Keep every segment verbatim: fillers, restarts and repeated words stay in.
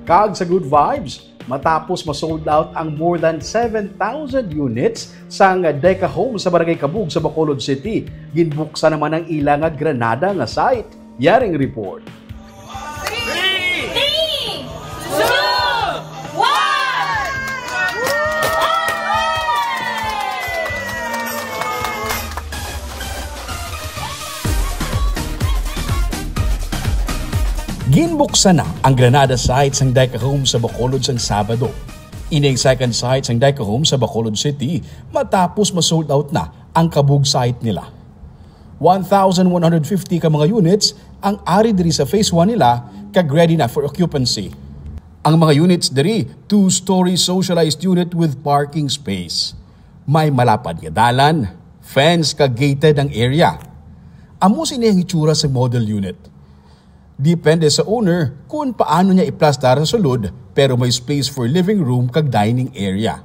Kag sa good vibes, matapos ma-sold out ang more than seven thousand units sang Deca Home sa Barangay Cabug sa Bacolod City, ginbuksan naman ang ila nga Granada nga site. Yaring report. Three, two, one! Ginbuksan na ang Granada site sang Deca Home sa Bacolod sang Sabado. Ini ang second site sang Deca Home sa Bacolod City matapos ma-sold out na ang Cabug site nila. One thousand one hundred fifty ka mga units ang ari diri sa phase one nila kag ready na for occupancy. Ang mga units diri, two-story socialized unit with parking space. May malapad nga dalan, fence kag gated ang area. Amo sini ang itsura sa model unit. Depende sa owner kung paano niya iplastar sa sulod, pero may space for living room kag dining area.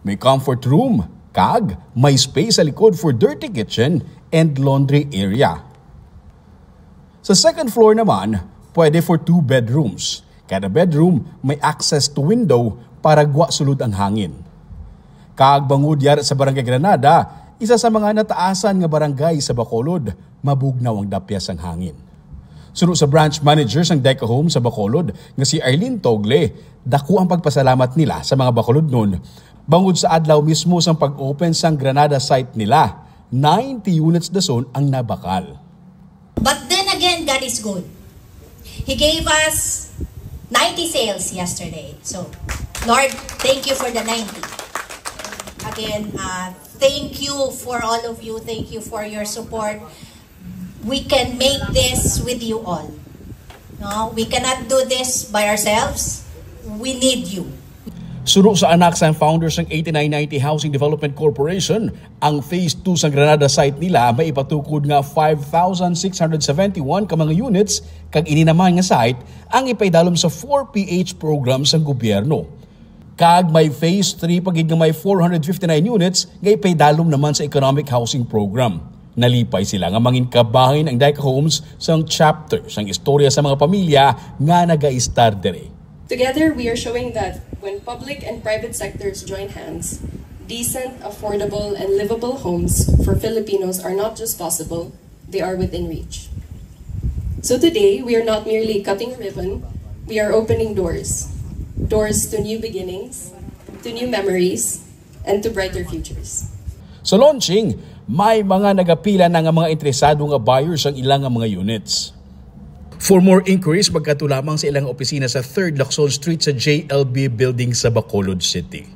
May comfort room, kag may space sa likod for dirty kitchen and laundry area. Sa second floor naman, pwede for two bedrooms. Kada bedroom may access to window para gwa sulod ang hangin. Kag bangod yara sa Barangay Granada, isa sa mga nataasan nga barangay sa Bacolod, mabugnaw ang dapyas sang hangin. Suno sa branch manager sang Deca Home sa Bacolod nga si Arlene Togle, dako ang pagpasalamat nila sa mga Bacolodnon bangod sa adlaw mismo sang pag-open sang Granada site nila. Ninety units dason ang nabakal. But then again, God is good. He gave us ninety sales yesterday. So, Lord, thank you for the ninety. Again, uh, thank you for all of you. Thank you for your support. We can make this with you all. No, we cannot do this by ourselves. We need you. Suno sa anak sang founder sang eighty-nine ninety Housing Development Corporation, ang Phase two sang Granada site nila may ipatukod nga five thousand six hundred seventy-one ka mga units, kag ini naman nga site ang ipaidalom sa four P H program sang gobyerno. Kag may Phase three pa gid nga may four hundred fifty-nine units nga ipaidalom naman sa Economic Housing Program. Nalipay sila nga mangin kabahin ang Deca Homes sang chapter sang istorya sa mga pamilya nga nagaistar diri. Together, we are showing that when public and private sectors join hands, decent, affordable, and livable homes for Filipinos are not just possible, they are within reach. So today, we are not merely cutting a ribbon, we are opening doors. Doors to new beginnings, to new memories, and to brighter futures. Sa launching, may mga nagapila na nga mga interesado nga buyers ang ilang nga mga units. For more inquiries, magkadto lamang sa ilang opisina sa Third Lacson Street sa J L B Building sa Bacolod City.